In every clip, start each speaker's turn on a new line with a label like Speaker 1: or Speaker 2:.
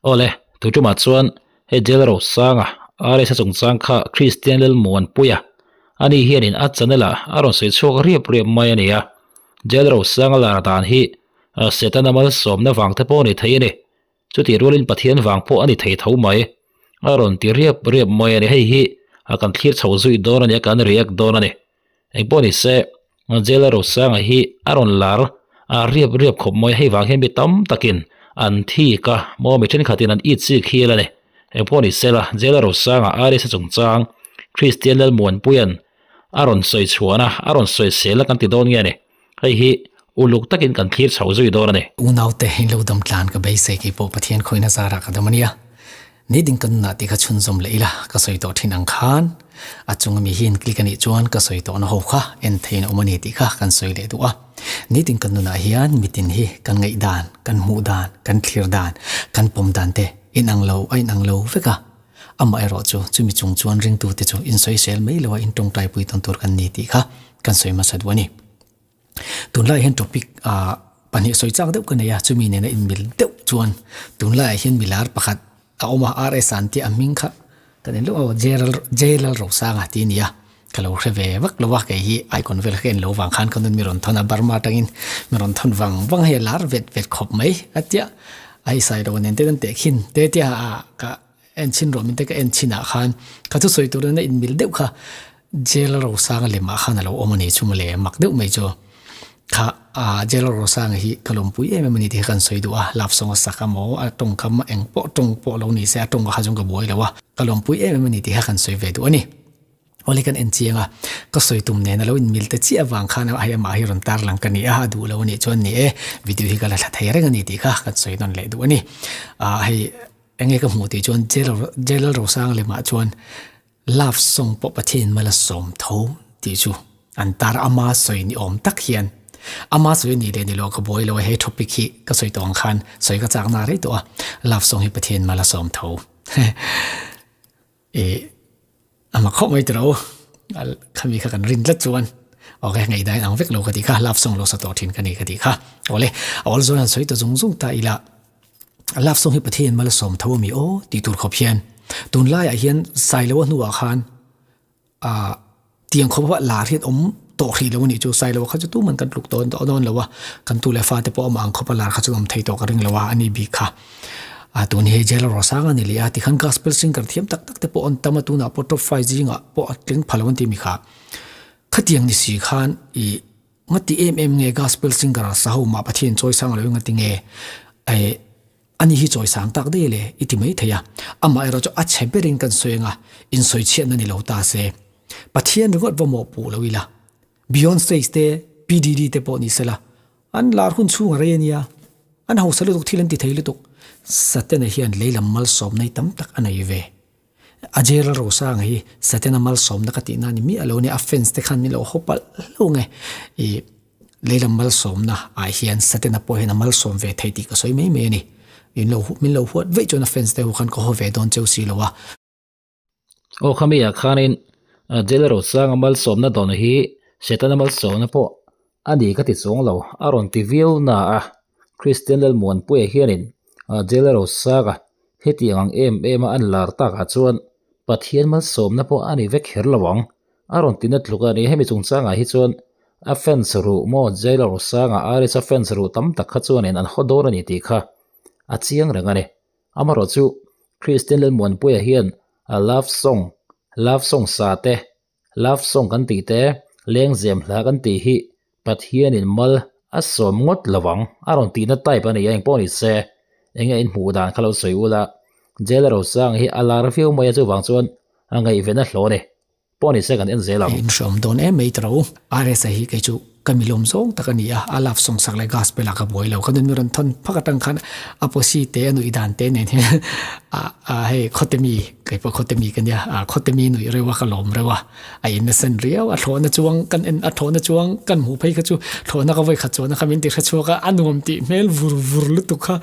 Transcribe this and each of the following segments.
Speaker 1: Awle, tuṭumah chuan hei Jail Rosanga, RS-a chungchang kha Kristian Lalmuanpuia ani hianin a channel ah a rawn sawi chhuak riap riap mai a ni a. Jail Rosanga lar dan hi Setana malsawmna vang te pawh a ni thei a ni. Chutih rualin Pathian vang pawh a ni thei tho mai. A rawn ti riap riap mai a ni. Hei hi kan thlir chho zui dawn a ni a, kan react dawn a ni. Engpawh ni se, Jail Rosanga hi a rawn lar riap riap khawp mai. Hei vang hian mi tam takin an thik a, maw mi thenkhatin an it chik hial a ni. Engpawh ni se la, Jail Rosanga RSA chungchang Kristian Lalmuanpuia'n a rawn sawi chhuahna, a rawn sawi sel a kan ti dawn nge a ni. Hei hi uluk takin kan thlir chho zui dawn a ni.
Speaker 2: Unaute in lo dam tlan ka beisei kei pawh Pathian khawina zarah ka dam a nia. Ni ding ka nunah tih kha chhunzawm leh ila ka sawi tawh thin ang khan a chunga mi hian click a nih chuan ka sawi tawhna ho kha en theiin a awm a ni tih kha kan sawi leh duh a. Ni ding ka nunah hian mitin hi kan ngaih dan, kan hmuh dan, kan thlir dan, kan pawm dan te inang lo a inang lo vek a. Amaherawh chu chumi chung chuan ringtute chu insawisel mai loa intawngtaipui tawn tur kan ni tih kha kan sawi hmasa duh a ni. Tunlaiah hian topic ah pahnih sawi chak deuh ka nei a, chumi nena inmil deuh chuan tunlaiah hian milar pakhat a awm a, RS an tih a hming kha kan en leuh a, J Lalrosanga tih a ni a, ka lo hre ve vak lo a, kei hi icon vel kha en lo vang khan ka nun mi rawn thawn a, Burma atangin mi rawn thawn vang vang hei a lar vet vet khawp mai a tia, a i sailo nen te an tehkhin te tia ka en chhin rawh min te ka en chhin ah khan ka thusawi tur nena inmil deuh kha Jail Rosanga lem ah khan a lo awm a ni chu mawle mak deuh mai chu kha ah Jail Rosanga hi ka lawmpui em em a ni tih kha kan sawi duh a love song a sak a maw a tawngkam eng pawh tawng pawh lo ni se a tawng kha chuan ka buai lo a ka lawmpui em em a ni tih kha kan sawi ve duh a ni. Awle kan en chiang a, ka sawi tum nen a lo inmil ta chiah avang khan hei amah hi rawn tar lang ka ni a, a duh lo a nih chuan ni e, video hi ka la thla thei reng a ni tih kha kan sawi nawn leh duh a ni. Ah hei enge ka hmuh tih chuan Jalal Rosang lemah chuan love song pawh Pathian mal a sawm tho tih chu an tar ama sawi ni awm tak hian ama sawi a nih leh ni lo ka buai lo a, he topic hi ka sawi tawh ang khan sawi ka chak na rei tawh a, love song hi Pathian mal a sawm tho. E ama khawp mai tiro khami kha kan rin tlat chuan ok ngaih dan ang vek lo ka tih kha love song lo sa tawh thin ka ni ka tih kha awle awl zawn han sawi ta zung zung ta ila love song hi Pathian mal a sawm tho ami aw tih tur khawp hian tunlaiah hian Sailoa hnuah khan ah tiang khawp a lar hian awm tawh hrih lo a nih chu Sailoa kha chu tuman kan tluk dawn tawh dawn lo a kan tu leh fate pawh amah ang khawp a lar kha chu awm thei tawh ka ring lo a ani bik kha ah tun hi Jail Rosang a ni leh a tikhan gospel singer thiam tak tak te pawh an tam a tunah pawh top five zingah pawh a tling pha lo an ti mi kha khatiang ni si khan ih ngati em em nge gospel singer sa ho mah Pathian chawi sang lo ngati nge eh Ani hi chawi sang tak daih le i ti mai thei a, amaherawh chu a chhe berin kan sawi anga insawi chhiatna ni lo ta se. Pathian ringawt va mawhpuh lo ila, Beyonce te, PDD te pawh ni sela, an lar hun chhung a rei a nia, an hausa lutuk thil an ti thei lutuk. Satena hian lei lam malsawmna hi tam tak a nei ve. A Gerald Rosanga hi Satena malsawmna ka tihna a ni miah lo nia, a fans te khan min lo haw palh hlauh nge. Ih. Leilam malsawmna ah hian Satena pawh hian a malsawm ve thei tih ka sawi mai mai a ni. Min lo min lo huat veih chuan a fans te ho khan ka haw ve dawn cheu si lo a.
Speaker 1: Aw khami ah khanin Jail Rosanga malsawmna dawn hi Setana malsawmna pawh a ni ka ti chuang lo a rawn ti viau na a, Kristian Lalmuanpuia hianin Jail Rosanga hetiang ang em em a an lar takah chuan Pathian malsawmna pawh a ni vek kher lo ang A rawn ti na tluk a ni. Hemi chungchangah hi chuan a fans ruh maw Jailer Sanga RS-a fans ruh tam tak kha chuanin an haw dawn a ni tih kha a chiang reng a ni. Amaherawh chu Kristian Lalmuanpuia hian a love song, love song sa te, love song kan tih te, lengzem hla kan tih hi Pathianin mal a sawm ngawt lo ang a rawn tihna type a ni a, engpawh ni se enge inhmuh dan kha lo sawi ula Jailer Rosanga hi a lar viau mai a chuvang chuan a ngaihven a hlawh a ni. Pawh ni se kan en zel ang.
Speaker 2: In hrawm dawn em mai tro. RSA hi kei chu ka mi lawm zawng tak a ni a, a love song sak leh gospel ah ka buai lo. Ka nun mi rawn thawn phak atang khan a posi te a nuih dan te nen hian a a hei khawte mi kei pawh khawte mi ka nia a khawte mi nuih reuh a ka lawm reuh a, a in a sen riau a thlawhna chuang kan en a thlawhna chuang kan hmuh phei kha chu thlawhna ka vawi khat chuan a kha min ti hre chhuak a, a nuam tih hmel vur vur lutuk kha.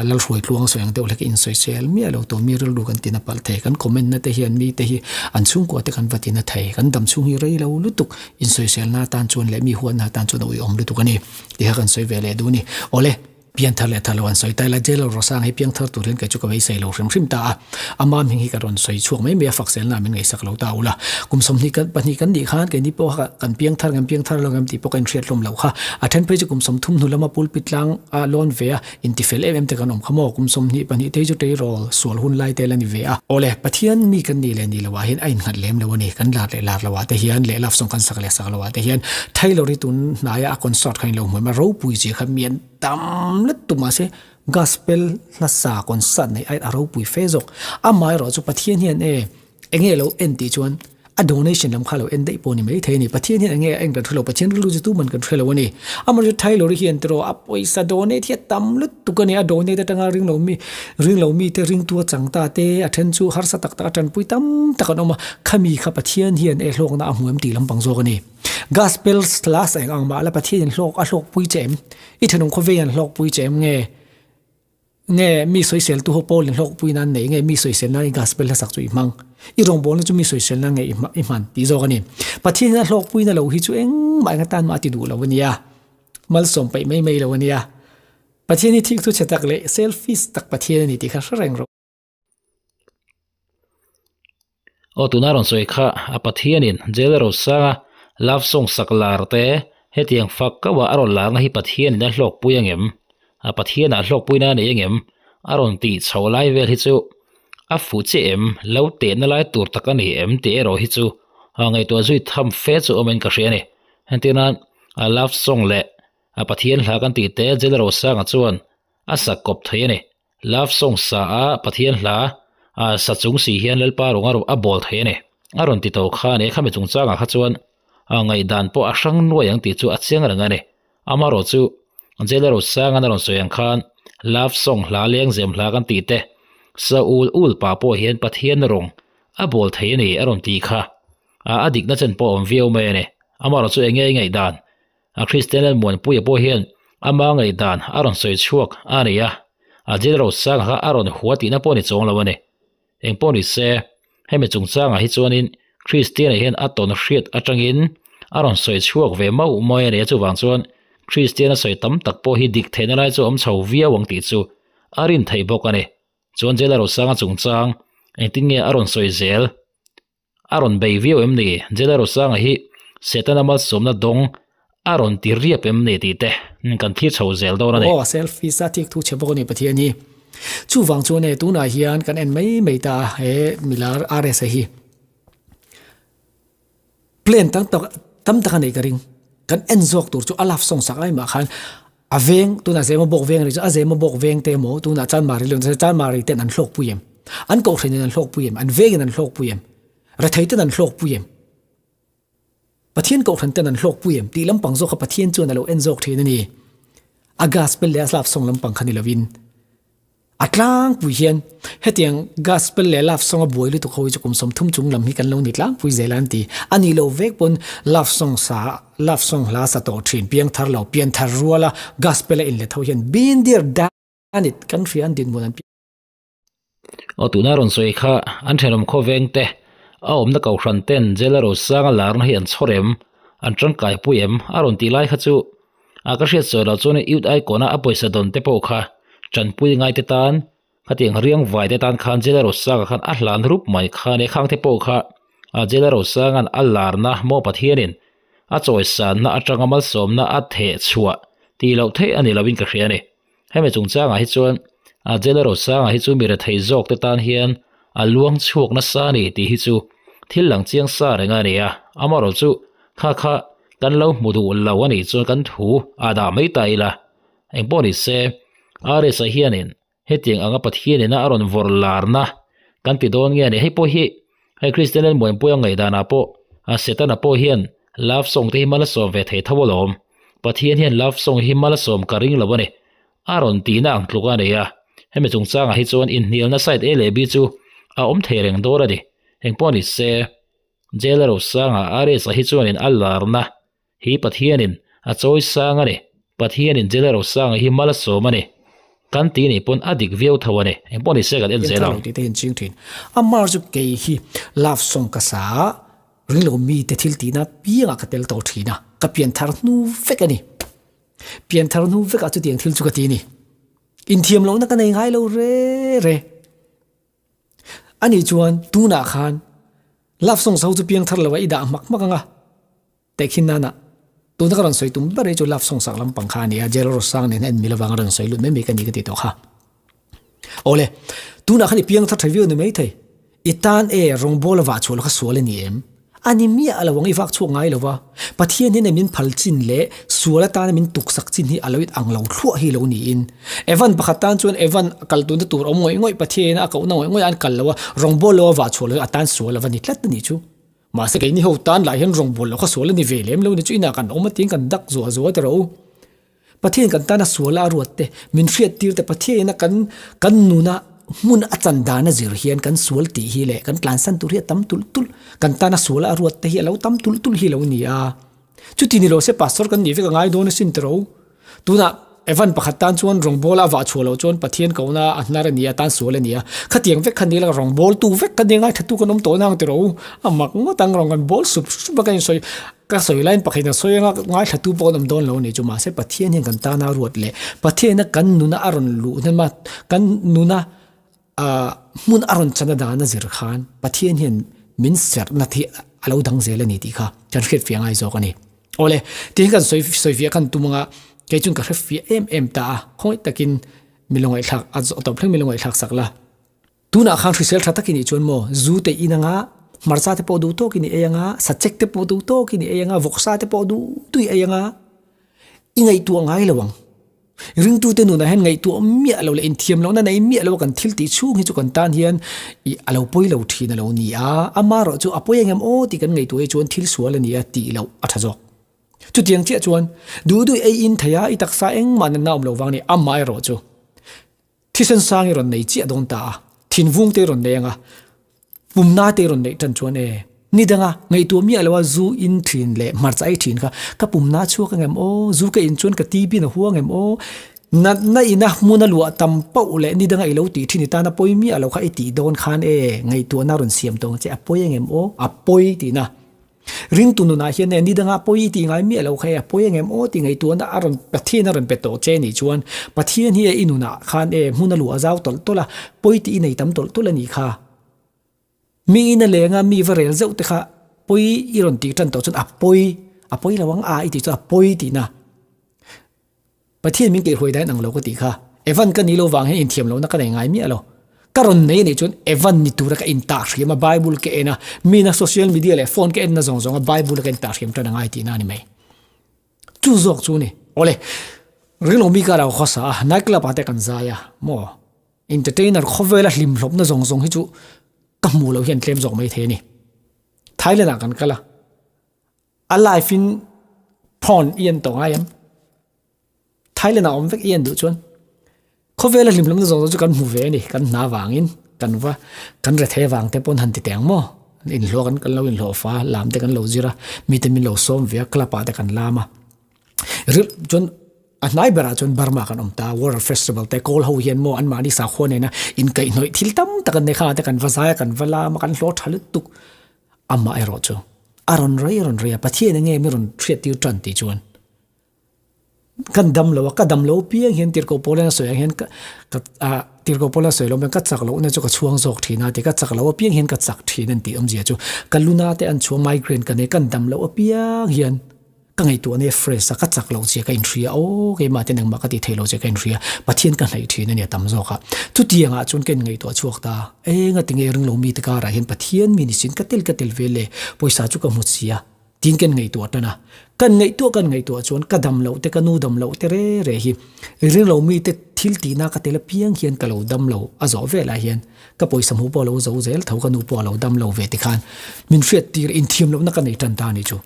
Speaker 2: Lalhruai tluang sawi ang deuh hlek insawi sel miah lo tur mi rilru kan tina palh thei, kan comment na te hian mite hi an chhungkua te kan va tina thei, kan dam chhung hi rei lo lutuk insawi selna atan chuan leh mi huatna atan chuan a uiawm lutuk a ni tih kha kan sawi ve leh duh a ni. Awle. Pianthar leh thar lo an sawi ta ila Jailor Rosang hi piangthar tur hian kei chu ka beisei lo hrim hrim ta a, ama hming hi ka rawn sawi chhuak mai mai a, fakselna min ngaihsak lo ta ula. Kum 20 kan pahnih kan nih khan keini pawh kha kan piangthar kan piangthar lo ngem tih pawh ka inhriat hlawm loh kha. A then phei chu kum 30 hnu lama pulpit tlang a lawn ve a, intifel em em te kan awm kha maw? Kum 22 te hi chu tleirawl sual hun lai te la ni ve a. Awle, Pathian mi kan nih leh nih loh ah hian a innghat lem lo a ni. Kan lar leh lar loh ah te hian leh love song kan sak leh sak loh ah te hian Taylor hi tun hnaia a concert kha in lo hmuh em a, ropui zia kha mi an tam let tum mahse gospel hlasa concert neih aiin a ropui fe zawk. Amaherawh chu Pathian hian e enge lo en tih chuan a donation lam kha lo en daih pawh a ni maithei a ni. Pathian hian enge a en kan hre lo, Pathian rilru chu tuman kan hre lo a ni. Amaherawhchu Taylor hi hian tiraw a pawisa donate hi a tam lutuk a ni, a donate atanga ringlo mi ringlo mite ringtu a chang ta te, a then chu harsa tak tak a tanpui tam tak an awm a, khami kha Pathian hian e hlawkna a hmu em tih lampang zawk a ni. Gospel class eng ang mah la Pathian in hlawk a hlawkpui che em? I thenawm khawvei an hlawkpui che em nge? Nge mi sawisel tu ho Paul in hlawkpui nan nei nge mi sawisel nan i gospel hlasak chu i hmang? I rawngbawlna chu mi sawisel nan nge i hman tih zawk a ni. Pathian in a hlawkpui na lo hi chu engmah eng atan mah a ti duh lo a nia. Malsawm paih mai mai lo a nia. Pathian hi thik thu chhe tak leh selfish tak Pathian a ni tih kha hre reng rawh.
Speaker 1: Aw tuna rawn sawi kha a Pathianin Jail Rosanga love song sak lar te hetiang fak kauh a rawn larna hi Pathianin a hlawkpui angem? A Pathianah a hlawkpuina a nei angem? A rawn tih chho lai vel hi chu a fuh chiah em? Lo tehna lai tur tak a ni em tih erawh hi chu ngaihtuah zui tham fe chu awmin ka hria a ni. Entirnan a love song leh a Pathian hla kan tih te Jail Rosanga chuan a sak kawp thei a ni. Love song sa a Pathian hla a sa chung si hian Lalpa rawng a a bawl thei a ni. A rawn ti to kha a ni. Khami chungchangah kha chuan a ngaihdan pawh a hrang nuai ang tih chu a chiang reng a ni. Amaherawh chu Jailer Rosanga'n a rawn sawi ang khan love song hla lengzem hla kan tih te sa ul ul pah pawh hian Pathian rawng a bawl thei a ni a rawn ti kha. A a dikna chen pawh a awm viau mai a ni. Amaherawh chu enge i ngaihdan? A Kristian Lalmuanpuia pawh hian ama ngaihdan a rawn sawi chhuak a ni a, a jail rosanga kha a rawn hua tihna pawh a ni chuang lo a ni. Eng pawh ni se, hemi chungchangah hi chuanin Kristiana hian a tawn hriat atangin a rawn sawi chhuak ve mauh mai a ni a, chuvang chuan Kristiana sawi tam tak pawh hi dik theihna lai chu a awm chho viau ang tih chu a rin theih bawk a ni. Chuan jail rosanga chungchang engtin nge a rawn sawi zel? A rawn bei viau em ni? Jela Rosanga hi Setana malsawmna dawng a rawn ti riap em ni tih te kan thlir chho zel dawn a ni.
Speaker 2: Aw, selfish a thik thu chhe bawk a ni Pathian hi. Chuvang chuan e, tunah hian kan en mai mai ta a, he milar RSA hi plan tam tak tam tak a neih ka ring. Kan en zawk tur chu a love song sak ai mah khan a veng, tunah Zemabawk veng a nih chu a Zemabawk veng te emaw tunah Chanmari leh Chanmari ten an hlawkpui em? An kohhran in an hlawkpui em? An veng in an hlawkpui em? Rethei ten an hlawkpui em? Pathian kohhran ten an hlawkpui em? Tih lampang zawk kha Pathian chuan a lo en zawk thin a ni. A gospel leh a love song lampang kha ni lovin. A tlangpui hian hetiang gospel leh love song a buai lutuk ho hi chu kum 30 chung lam hi kan lo ni tlangpui zel a an ti. A nih loh vek pawn love song sa love song hla sa tawh thin piangthar lo pianthar ruala gospel a inlet ho hian been there done it kan hria an dinhmun an
Speaker 1: Aw tuna rawn sawi kha an thenawm khawveng te a awmna kohhran ten jail a rosanga larna hi an chhawr em an tangkai pui em a rawn tih lai kha chu A ka hriat sawi loh chuan youth icon a a pawisa dawn te pawh kha tanpui ngai te tan khatiang riang vai te tan khan Jela Rosanga khan a hlan rup mai kha nia khang te pawh kha a Jela Rosanga'n a larna maw Pathianin a chawisanna atanga malsawmna a theh chhuah tih loh theih a ni loin ka hria a ni. Hemi chungchangah hi chuan a Jela Rosanga hi chu mi rethei zawk te tan hian a luang chhuak nasa a ni tih hi chu thil lang chiang sa reng a ni a, amaherawh chu kha kha kan lo hmu duh lo a nih chuan kan thu a dah mai ta ila. Engpawh ni se, RS-a hianin hetiang anga Pathianina a rawn vawrh larna kan ti dawn nge a ni. Hei pawh hi hei Kristian Lalmuanpuia ngaihdanah pawh Setana pawh hian love song te hi mal a sawm ve thei tho alawm. Pathian hian love song hi mal a sawm ka ring lo a ni. A rawn tihna ang tluk a nei a, hemi chungchangah hi chuan inhnialna side A leh B chu a awm thei reng dawn a ni. Engpawh ni se, Jail a rosanga RS-a hi chuanin a larna hi Pathianin a chawi sang a ni. Pathianin jail a rosanga hi mal a sawm a ni. Kan tih nih pawn a dik viau tho a ni. Engpawh ni se kan en zel ang.
Speaker 2: Tih te hi an ching thin. Amar chu kei hi love song ka sa a, ringlo mite thil tihna piangah ka tel tawh thin a, ka pianthar hnu vek a ni. Pianthar hnu vekah chutiang thil chu ka ti a ni. Inthiam lohna ka nei ngai lo re re. Ani chuan tunah khan love songs ho chu piang thar lo a i dah hmak hmak ang a. Tehkhin nana tuna ka rawn sawi tum ber hi chu love song sak lampang kha a ni a, Jail Rosang nen a en mil avanga rawn sawi lut mai mai ka ni ka ti tawh kha. Awle, tunah khan i piang thar tha viau ni mai thei. I tan e rawngbawla vah chhuah lo kha sual a ni em? A ni miah lo ang, i vak chhuak ngai lo va. Pathian hian min phal chin leh sual atana min tuksak chin hi a lo in ang lo thluah hi lo niin. Evan pakhat tan chuan Evan kal tunna tur awm ngawih ngawih Pathian a kohna ngawih ngawih a an kal lo a, rawngbawla lo a vah chhuah lo a tan sual a va ni tlat a nih chu. Mahse keini ho tan lah hian rawngbawla lo kha sual a ni ve lem lo ni chu inah kan awm a tiin kan dak zuah zuah ta rawh u. Pathian kan tana suala a ruat te, min hriattir te Pathiaina kan kan nuna hmun a chan dan a zir hian kan sual tih hi leh kan tlansan tur hi a tam tulh tulh, kan tana suala a ruat te hi a lo tam tulh tulh hi lo ni a. Chuti ni lo se pastor kan nih vek a ngai dawn asin tiro. Tunah Evan pakhat tan chuan rawngbawla a vah chhuah loh chuan Pathian kohna a hnar a ni a, tan sual a ni a. Khatiang vek kha ni la rawngbawltu vek kha nia ngaithatu kan awm tawh nang tiro. A mak ngawt ang rawn kan bawl sup sup a kan insawi. Ka sawi laiin pakhat in a sawi anga ngaithlatu pawh an awm dawn lo a ni chu mahse Pathian hian kan tana ruat leh Pathiana kan nuna a rawn luh hnem a kan nuna ah hmun a rawn chana dan a zir khan Pathian hian min serhna thi a lo dang zel a ni tih kha kan hriat fiah ngai zawk a ni. Awle tihian kan sawi sawi fiah kan tum anga kei chuan ka hre fiah em em ta a khawngaih takin mi lo ngaihthlak a zawh tawp thleng mi lo ngaihthlak sak la. Tunah khan hrisel tha takin i chuan maw? Zu te in anga, hmarcha te pawh duh tawkin i ei anga, sachek te pawh duh tawkin i ei anga, vawksa te pawh duh duh i ei anga, i ngaihtuah ngai lo ang. Ringtute nunah hian ngaihtuah miah lo leh inthiam lohna nei miah lo a kan thil tih chhung hi chu kan tan hian i a lo pawi lo thin a lo ni a, amaherawh chu a pawi engem aw tih kan ngaihtuah hi chuan thil sual a ni a tih loh a tha zawk. Chutiang chiah chuan duh duh ei in thei a, i taksa engmah natna awm lo vang ni, amaherawh chu. Thisen sang i rawn nei chiah dawn ta a, thinvung te i rawn nei ang a, pumna te i rawn neih tan chuan e, ni danga ngaihtuah miah lo a zu in thin leh hmarcha ei thin kha ka pumna chhuak ang em aw, zu ka in chuan ka ti bin a huang em aw, natna ina hmun a luah tam pauh leh ni danga i lo tih thin i tana pawi miah lo kha i tih dawn khan e, ngaihtuahna rawn siam tawng che a pawi ang em aw, a pawi tihna. Ringtu nunah hian e, ni danga pawi tih ngai miah lo kha e, a pawi ang em aw tih ngaihtuahna a rawn Pathian a rawn pe tawh che nih chuan Pathian hi e i nunah khan e hmun a luh a zau tawlh tawlh a, pawi tih i nei tam tawlh tawlh a nih kha. Mi ina lenga mi va rel zeuh te kha pawi i rawn tih tan tawh chuan a pawi, a pawi lo ang a i tih chuan a pawi tihna. Pathian min keihruai dahin ang lo ka tih kha. Evan ka ni lo vang hian inthiam lohna ka nei ngai miah lo. Ka rawn nei anih chuan Evan ni tura ka intah hriam a, Bible ka en a, mina social media leh phone ka enna zawng zawnga Bible a ka intah hriam tan a ngai tihna a ni mai. Chu zawk chu ni. Awle, ringlo mi kar ah ka khawsa a, night club ah te kan zai a, maw? Entertainer khawvela hlimhlawpna zawng zawng hi chu ka hmuh loh hian tlem zawk mai thei a ni. Thailand ah kan kal a. A live in phone i en tawh ngai em? Thailand ah awm vek i en duh chuan khawvela hlim lamna zawng zawng chu kan hmu ve a ni, kan hna vangin kan va kan re thei avang te pawn han ti teng maw? Inhlawh kan kan lo inhlawh fa lam te kan lo zir a, mite min lo sawm ve a club ah te kan lam a, ril chuan a hnai berah chuan Burma kan awm ta, World Festival te kawl ho hian maw anmahni sakhua nena inkaihhnawih thil tam tak an nei kha te kan va zai a kan va lam a kan hlawh tha lutuk. Amah erawh chu a rawn rei rawn rei a, Pathian enge mi rawn hriattir tan tih chuan kan dam lo a, ka dam lo piang hian tirhkoh pawl hian a sawi ang hian ka ah tirhkoh pawl a sawi lo hian ka chak lohna chu ka chhuang zawk thin a ti, ka chak loh apiang hian ka chak thin an tih awmzia chu ka luna te an chhuang migraine ka nei, kan dam loh apiang hian Ka ngaihtuah ania fresh a, ka chak loh che ka inhria aw, keimah ten engmah ka tih theih loh che ka inhria, Pathian ka hnaih thin ania tam zawk a. Chutiangah chuan ka inngaihtuah chhuak ta, eng a tinge ringlo mite karah hian Pathian mi ni sin ka tel ka tel ve le, pawisa chu ka hmu si a, tiin ka inngaihtuah tan a. Ka inngaihtuah ka inngaihtuah chuan ka dam loh te ka nu dam loh te re re hi ringlo mite thil tihna ka tel apiang hian ka lo dam lo a zawh velah hian ka pawisa hmuh pawh a lo zo zel tho, ka nu pawh a lo dam lo ve tikhan min hriattir inthiam lohna ka nei tan ta a nih chu.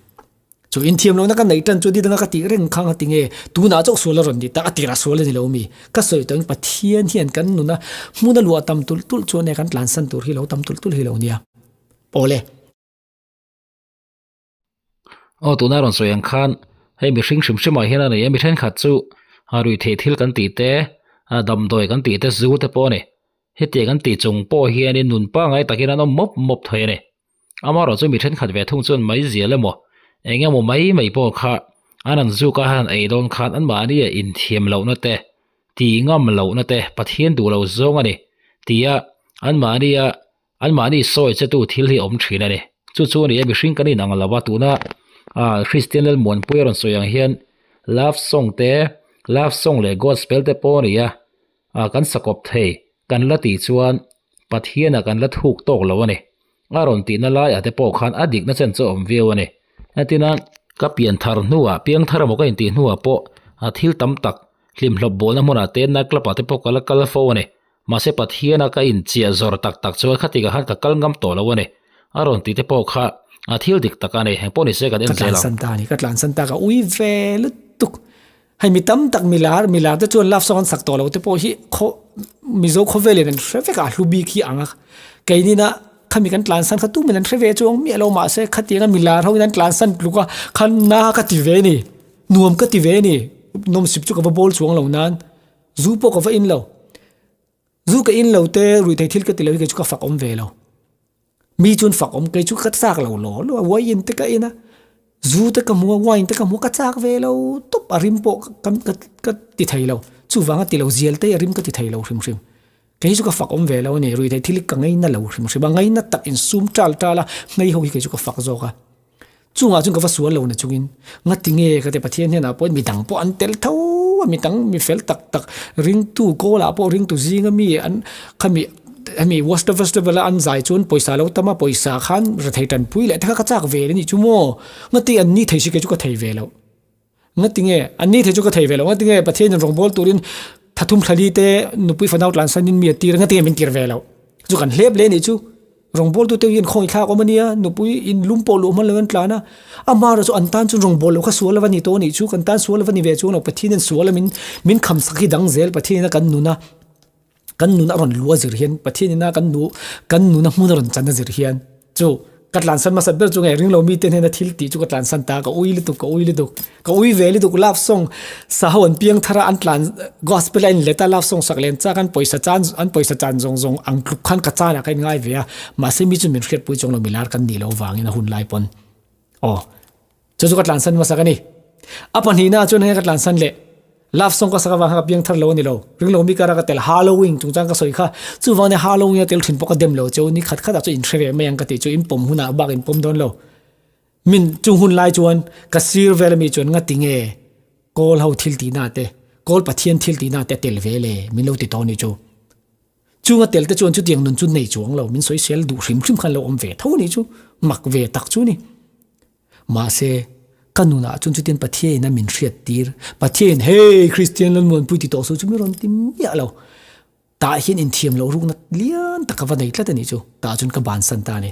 Speaker 2: Chu inthiam lohna ka neih tan chu didanga ka tih reng khang a ti nge, tunah chauh sual a rawn ni ta, a tirah sual a ni lo mi? Ka sawi tawh in Pathian hian kan nuna hmun a luah tam tulh tulh chuan e kan tlansan tur hi lo tam tulh tulh hi lo nia. Awle.
Speaker 1: Aw tuna rawn sawi ang khan hei mihring hrim hrim ah hian a nei a, mi thenkhat chu ruihtheih thil kan tih te, damdawi kan tih te, zu te pawh a ni. Hetiang kan tih chung pawh hianin nun pangngai takin an awm mawp mawp thei a ni. Amaherawh chu mi thenkhat ve thung chuan mai zial emaw, eng emaw mai mai pawh kha an han zuk a, han ei dawn khan anmahni a inthiam lohna te, Tih ngam lohna te Pathian duh lo zawng a ni tia anmahnia anmahni sawi che tu thil hi a awm thin a ni. Chu chu a ni a, mihring kan inang lo a, tuna ah Kristian Lalmuanpuia rawn sawi ang hian love song te, love song leh gospel te pawh a ni a, ah kan sakawp thei kan la tih chuan Pathianah kan la thuk tawk lo a ni. A rawn tihna laiah te pawh khan a dikna chen chu a awm viau a ni. Entina ka pian thar hnuah, piang thar emaw ka intih hnuah pawh a thil tam tak hlimhlawp bawlna hmunah te night club ah te pawh ka la kal fo a ni. Mahse Pathiana ka inchiah zawr tak tak chuan khatikah khan ka kal ngam tawh lo a ni. A rawn tih te pawh kha a thil dik tak a ni. Engpawh nise kan en
Speaker 2: Ka
Speaker 1: zel ang.
Speaker 2: tlansan ta a ni, ka tlansan ta ka ui ve lutuk. Hei mi tam tak milar, milar te chuan love song an sak tawh lo te pawh hi khaw Mizo khawvelin an hre vek a, hlu bik hi ang a. Keinina khami kan tlansan kha tumin an hre ve chuang miah lo mahse khatianga milar ho in an tlansan tluk a, khan na ka ti ve a ni, nuam ka ti ve a ni, nawmsip chu ka va bawl chuang lo nan, zu pawh ka va in lo. Zu ka in lo te ruihtheih thil ka ti lo hi kei chu ka fak awm ve lo. Mi chuan fak awm kei chu ka chak lo law law a, wine te ka in a, zu te ka hmu a, wine te ka hmu a, ka chak ve lo tawp a rim pawh ka ka ka ti thei lo. Chuvang a ti lo zial te a rim ka ti thei lo hrim hrim. Kei chu ka fak awm ve lo a ni, ruihtheih thil hi ka ngaina lo hrim hrim a, ngaina tak insum tal tal a, ngei ho hi kei chu ka fak zawk a. Chungah chuan ka va sual lo na chungin ngati nge ka ti Pathian hnenah pawhin midang pawh an tel tho a, midang mi fel tak tak ringtu kawlah pawh ringtu zinga mi an khami hemi worship festival a an zai chuan pawisa lo tam a, pawisa khan rethei tanpui leh te kha ka chak ve a nih chu maw, ngati an ni thei si kei chu ka thei ve loh. Ngati nge an ni thei chu ka thei ve lo, ngati nge Pathianin rawngbâwl turin thathum thlali te nupui fanau tlansanin mi a tir a, ngati nge min tir ve loh? Chu kan hlep leh a nih chu. Rawngbâwltu te hian khawngaih thlak awm a nia, nupui in lum pawh luh hman lo an tlan a, amaherawh chu an tan chuan rawngbâwl loh kha sual a va ni tawh a nih chu, kan tan sual a va ni ve chuang lo, Pathianin sual a min min khamsak hi dang zel, Pathianina kan nuna kan nun a rawn lu a zir hian Pathianina kan nu kan nuna hmun a rawn chan a zir hian chu ka tlansan hmasa ber chu nge ringlo mite hnena thil tih chu ka tlansan ta ka ui lutuk ka ui lutuk ka ui ve lutuk love song sa ho an piang thar a an tlan gospel a in let a love song sak len chak an pawisa chan an pawisa chan zawng zawng ang tluk khan ka chan ah ka in ngai ve a mahse mi chu min hriatpui chuang lo milar kan nih loh vangin a hun lai pawn aw. Chu chu ka tlansan hmasak a ni. A pahnihna chuan heng ka tlansan leh love song ka sak avang khan ka piang thar lo a ni lo. Ringlo mi kara ka tel Halloween chungchang ka sawi kha. Chuvang nia Halloween a tel thin pawh ka dem lo cheu ni khat khatah chu in hre ve mai ang ka tih chu in pawm hunah bak in pawm dawn lo. Min chung hun lai chuan ka sir vel ami chuan ngati nge kawl ho thil tihna te kawl Pathian thil tihna te a tel ve le min lo ti tawh a nih chu. Chunga tel te chuan chutiang nun chu nei chuang lo min sawisel duh hrim hrim khan lo awm ve tho a nih chu mak ve tak chu a ni. Mahse, ka nunah chuan chutiang Pathiain a min hriat tir. Pathiain, Hey, Kristian Lalmuanpui ti tawh suh chu mi rawn ti miah lo. Tah hian inthiam loh rukna lian tak ka va nei tlat a nih chu. Tah chuan ka bansan ta a ni.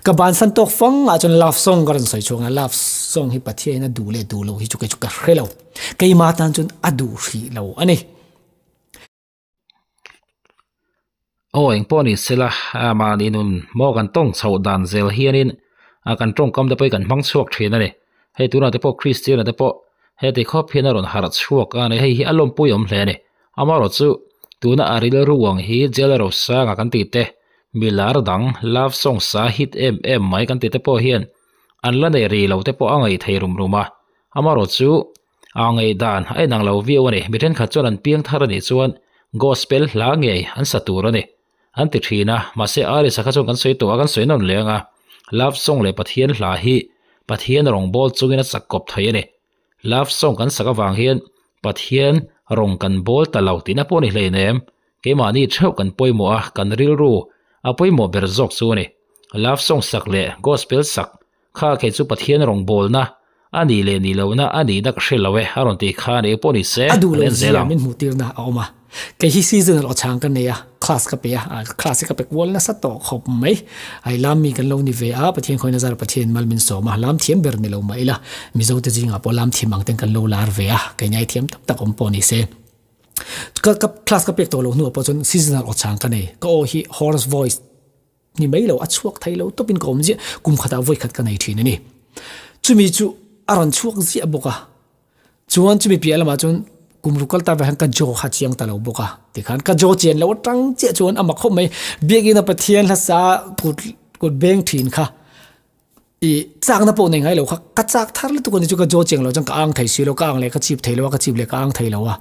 Speaker 2: Ka bansan tawk fang ah chuan love song ka rawn sawi chhuak a, love song hi Pathiain a duh leh duh loh hi chu kei chu ka hre lo. Keimah tan chuan a duh hrih lo a ni.
Speaker 1: Aw engpawh ni sela mahni nun maw kan tawng chhoh dan zel hianin kan tawngkam te pawh hi kan hmang chhuak thin a ni. Hei tunah te pawh Kristiana te pawh heti khawp hian a rawn harh chhuak a ni. Hei hi a lawmpui awm hle a ni. Amaherawhchu tuna a rilru ang hi Jail Rosanga kan tih te, mi lar dang love song sa hit em em mai kan tih te pawh hian an la nei ri lo te pawh a ngaih thei rum rum a. Amaherawhchu A ngaihdan a inang lo viau a ni. Mi thenkhat chuan an piang thar a nih chuan gospel hla ngei an sa tur a ni. An ti thin a, mahse Aris-a kha chuan kan sawi tawh a, kan sawi nawn leh ang a. Love song leh Pathian hla hi Pathian rawngbâwl chungin a chak kawp thei a ni. Love song kan sak avang hian Pathian rawng kan bâwl ta lo tihna pawh a ni hleinem. Keimahni theuh kan pawimawh a, kan rilru a pawimawh ber zawk chu a ni. Love song sak leh gospel sak Kha kei chu Pathian rawngbawlna a nih leh nih lohna a nihna ka hre lo e, a rawn ti kha nih pawh ni se,
Speaker 2: A duh
Speaker 1: kan
Speaker 2: lo
Speaker 1: en zel
Speaker 2: zia
Speaker 1: ang.
Speaker 2: min hmuh tirna a awm a. Kei hi seasonal aw chhang ka nei a, class ka pe a, class hi ka pe kual nasa tawh khawp mai. Ai lam mi kan lo ni ve a, Pathian khawi nazar Pathian mal min sawm a, lam thiam ber ni lo mah ila, Mizo te zingah pawh lam thiam ang ten kan lo lar ve a, kei ngai thiam tak tak awm pawh ni se. Ka ka class ka pek tawh loh hnuah pawh chuan seasonal aw chhang ka nei, ka aw hi hoarse voice, Ni mai lo, a chhuak thei lo tawpin ka awm ziah, kum khatah vawi khat ka nei thin a ni. Chumi chu a rawn chhuak ziah bawk a, chuan chumi piah lamah chuan kum ruk kal ta vek hian ka jaw kha chiang ta lo bawk a, tikhan ka jaw chian loh atang chiah chuan a mak khawp mai, biakina Pathian hlasa kut kut beng thin kha i chakna pawh nei ngai lo kha ka chak thar lutuk a ni chu ka jaw chiang lo chuan ka ang thei si lo, ka ang leh ka chip thei lo a, ka chip leh ka ang thei lo a.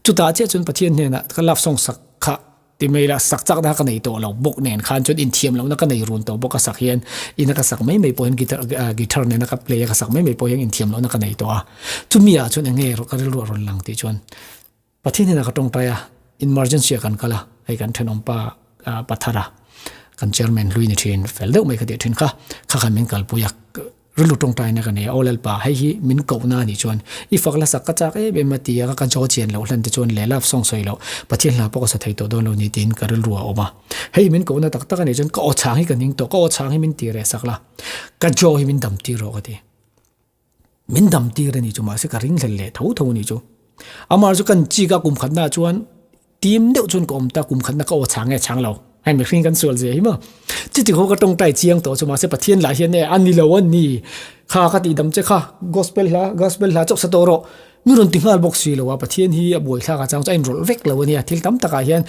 Speaker 2: Chutah chiah chuan Pathian hnenah ka love song sak kha ti mai la, sak chak na ka nei tawh lo bawk nen khan chuan inthiam lohna ka nei run tawh bawk a sak hian ina ka sak mai mai pawh hian guitar guitar nena ka play a ka sak mai mai pawh hian inthiam lohna ka nei tawh a. Chumi ah chuan eng nge ka rilru a rawn lang tih chuan Pathian hnenah ka tawngtai a, emergency ah kan kal a, hei kan thenawmpa Pathara kan chairman hlui ni thin fel deuh mai ka tih thin kha, kha khan min kalpui a, rilru tawngtaina ka nei a, aw Lalpa hei hi min kohna a nih chuan i fak la sak ka chak em em a ti a, ka jaw chian loh hlan te chuan leh love song sawi loh Pathian hla pawh ka sa thei tawh dawn lo ni tiin ka rilru a awm a, hei min kohna tak tak a nih chuan ka aw chhang hi ka ning tawh, ka aw chhang hi min ti reh sak la, ka jaw hi min dam tir rawh ka ti. Min dam tir a nih chu mahse ka ringhlel leh tho tho a nih chu. Amah chu kan chik a kum khatna chuan tim deuh chuan ka awm ta kum khatna ka aw chhang nge chhang lo. Hei mihring kan sual zia hi maw. Chuti khaw ka tawngtai chiang tawh chu mahse Pathian lah hian e a ni lo a ni. Kha ka tih dam che kha gospel hla gospel hla chauh sa tawh rawh. Mi rawn ti nghal bawk si lo a, Pathian hi a buaithlak a chang chu a inrawlh vek lo a nia, thil tam takah hian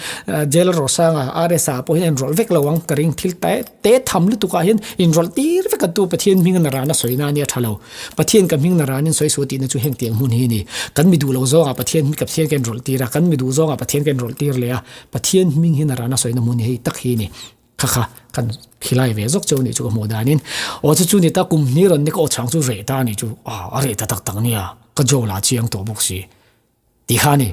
Speaker 2: Jail Rosanga, RSA pawh hian a inrawlh vek lo ang ka ring, thil te te tham lutukah hian inrawlh tir vek a tu Pathian hming a ran a sawi na a nia tha lo, Pathian ka hming na ranin sawi suh tihna chu heng tiang hmun hi a ni, kan mi duh lo zawngah Pathian ka Pathian ka inrawlh tir a, kan mi duh zawngah Pathian ka inrawlh tir leh a, Pathian hming hi na ran a sawina hmun hi hei tak hi a ni. Kha kha kan khilai ve zawk cheu nih chu ka hmuh danin aw chu chu ni ta kum hnih rawn ni ka aw chhang chu reh ta a nih chu a a reh ta tak tak nia ka jaw lah chiang tawh bawk si tih kha a ni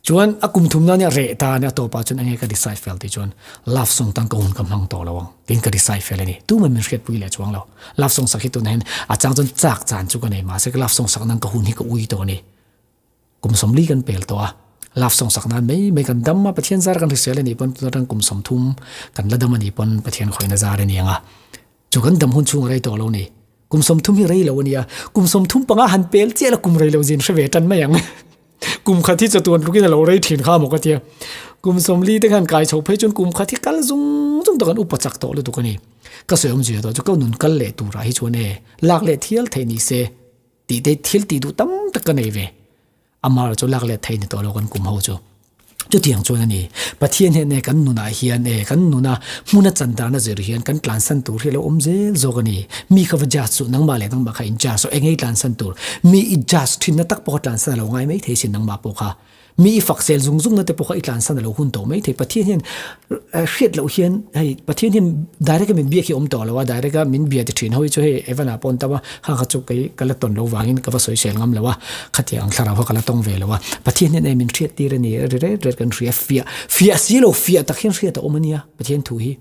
Speaker 2: chuan a kum thum na nia reh ta a nia tawpah chuan enge ka decide fel tih chuan love song tan ka hun ka hmang tawh lo ang tiin ka decide fel a ni tumah min hriatpui leh chuang lo love song sak hi tunah hian a chang chuan chak chan chu ka nei mahse ka love song sak nan ka hun hi ka ui tawh a ni. Kum sawmli kan pel tawh a, love song sak nan mai mai kan dam a, Pathian zar kan hrisel a nih pawn tuna tang kum 30 kan la dam a nih pawn Pathian khawina zar a ni ang a, chu kan dam hun chhung a rei tawh lo ni. Kum 30 hi rei lo a nia, kum 35 han pel chiah la kum rei lo zin hre ve tan mai ang. Kum khat hi chatuan tlukin a lo rei thin kha maw ka tia. Kum 40 te khan kai chho phei chuan kum khat hi kal zung zung tawh kan upa chak tawh lutuk a ni. Ka sawi awmzia tawh chu ka nun kal leh turah hi chuan e, lak leh thial theih ni se. Tih te thil tih duh tam tak ka nei ve. Amah chu lak let thei ni tawh lo kan kum ho chu. Chutiang chuan a ni. Pathian hian e kan nunah hian e kan nuna hmuna chan darna zir hian kan tlansan tur hi a lo awm zel zawk a ni. Mi kha va judge suh nangmah leh nangmah kha in judge suh engei tlansan tur. Mi i judge thinna tak pawh kha tlansan a lo ngai mai thei sin nangmah pawh kha. Mi i fak sel zung zung na te pawh kha i tlansan a lo hun tawh mai thei. Pathian hian hriat loh hian hei Pathian hian direct a min biak hi awm tawh lo a, direct a min bia ti thin ho hi chu hei Evan ah pawh an tam a, kha kha chu kei ka la tawn lo vangin ka va sawi sel ngam lo a, khatiang ang thlarau kha ka la tawng ve lo a. Pathian hian hei min hriat tir a ni, ri ret ret kan hria, fiah fiah si lo fiah tak hian hriat a awm a nia Pathian thu hi.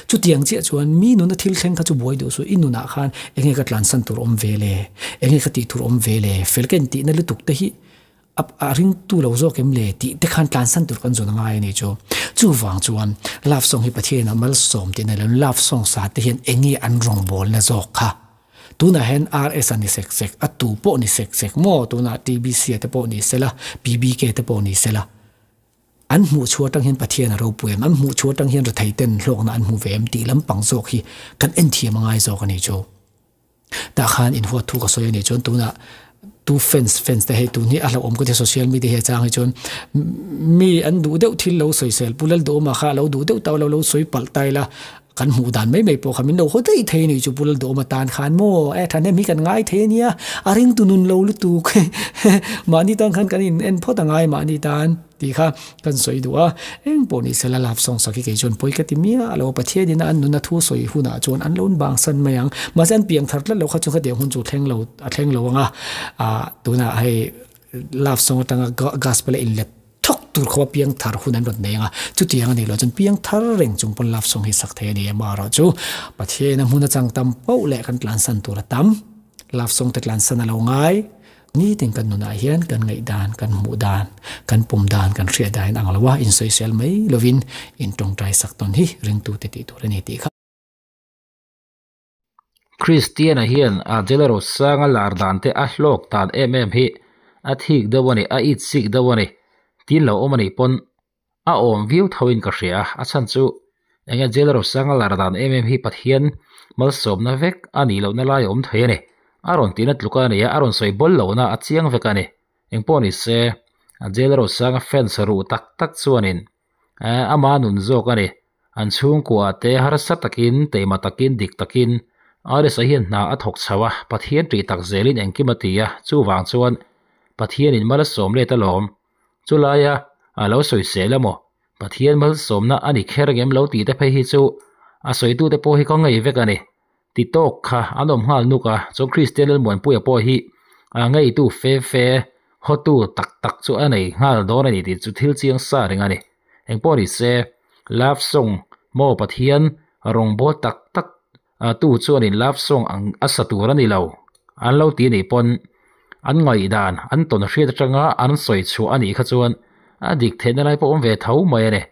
Speaker 2: Chutiang chiah chuan mi nuna thil thleng kha chu buai duh suh, i nunah khan enge ka tlansan tur awm ve le, enge ka tih tur awm ve le, fel ka intihna lutuk te hi A ringtu lo zawk em le tih te khan tlansan tur kan zawn a ngai a ni chu. Chuvang chuan love song hi Pathian a malsawm tih nei lo love song sa te hian eng nge an rawngbawlna zawk kha. Tunah hian RS a ni sek sek, a tu pawh ni sek sek maw tunah TBC a te pawh ni sela, PBK te pawh ni sela. An hmuh chhuah atang hian Pathian a ropui em, an hmuh chhuah atang hian rethei ten hlawkna an hmu ve em tih lampang zawk hi kan enthiam a ngai zawk a ni chu. Tah khan inhuat thu ka sawi a nih chuan tunah tu fans fans te hei tun hi a hlauhawm ka ti social media hi a chang hi chuan mi an duh deuh thil lo sawisel Pu Lalduhawma kha a lo duh deuh tau lo lo sawi palh tai la kan hmuh dan mai mai pawh kha min lo haw daih thei a nih chu Pu Lalduhawma tan khan maw e thahnem hi kan ngai thei a nia a ringtu nun lo lutuk mahni tan khan kan in en phawt a ngai mahni tan. Tih kha kan sawi duh a, eng pawh ni sela love song sak hi kei chuan pawi ka ti miah lo, Pathianin a an nuna thu sawi hunah chuan an lo bangsan mai ang, mahse an piang thar tlat lo kha chu khatiang hun chu thleng lo a thleng lo ang a, ah tunah hei love song atanga gospel a inlet thawk tur khawpa piang thar hun an rawn nei ang a, chutiang a nih loh chuan piang thar reng chung pawn love song hi sak thei a ni em erawh chu Pathianin a hmun a chang tam poh leh kan tlansan tur a tam, love song te tlansan a lo ngai. Nitin kan nunah hian kan ngaihdan, kan hmuh dan, kan pum dan, kan hriat dan in ang lo a, insawisel mai lovin intawngtai sak tawn hi ringtute tih tur a ni tih kha.
Speaker 1: Christiana hian a Jailer Sanga lar dan te a hlawk dan em em hi a thik deuh a ni, a it sik deuh a ni, tin lo awm a nih pawn a awm viau tho in ka hria a, a chhan chu eng nge Jailer Sanga lar dan em em hi Pathian malsawmna vek a nih lohna lai a awm thei a ni. A rawn tihna tluk a ni a, a rawn sawi bawl lohna a chiang vek a ni. Engpawh ni se, Jailer Sanga fans ruh tak tak chuanin ama nun zawk a ni. An chhungkua te harsa takin, teima takin, dik takin RSA hian hna a thawk chho a, Pathian tih tak zelin engkim a ti a, chuvang chuan Pathianin mal a sawm let alawm. Chulaia a lo sawisel emaw, Pathian malsawmna a ni kher ngem lo tih te phei hi chu a sawitute pawh hi ka ngei vek a ni. Ti tawk kha an awm nghal nuk a, chuan Kristian Lalmuanpuia pawh hi a ngeitu fe fe, hawtu tak tak chu a nei nghal dawn a ni tih chu thil chiang sa reng a ni. Engpawh ni se, love song maw Pathian rawngbâwl tak tak tu chuanin love song ang a sa tur a ni lo an lo ti nih pawn an ngaihdan an tawn hriat atanga an sawi chhuah a nih kha chuan a dik theihna lai pawh awm ve tho mai a ni.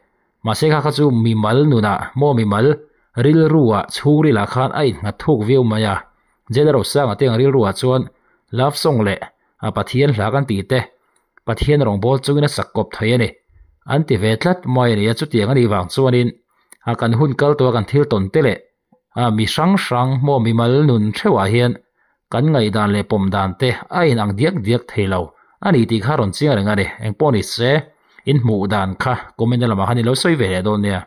Speaker 1: Mahse kha kha chu mimal nunah maw mimal rilruah chhungrilah khan a innghat thuk viau mai a. Jailer Rosanga te ang rilruah chuan love song leh a Pathian hla kan tih te Pathian rawngbâwl chungin a sak kawp thei a ni. An ti ve tlat mai a ni a, chutiang a nih vang chuanin a kan hun kal tawha kan thil tawn te leh a mi hrang hrang maw mimal nun theuhah hian kan ngaihdan leh pawm dan te a inang diak diak thei lo a ni tih kha rawn chiang reng a ni. Engpawh ni se, in hmuh dan kha comment na lamah khan i lo sawi ve leh dawn nia.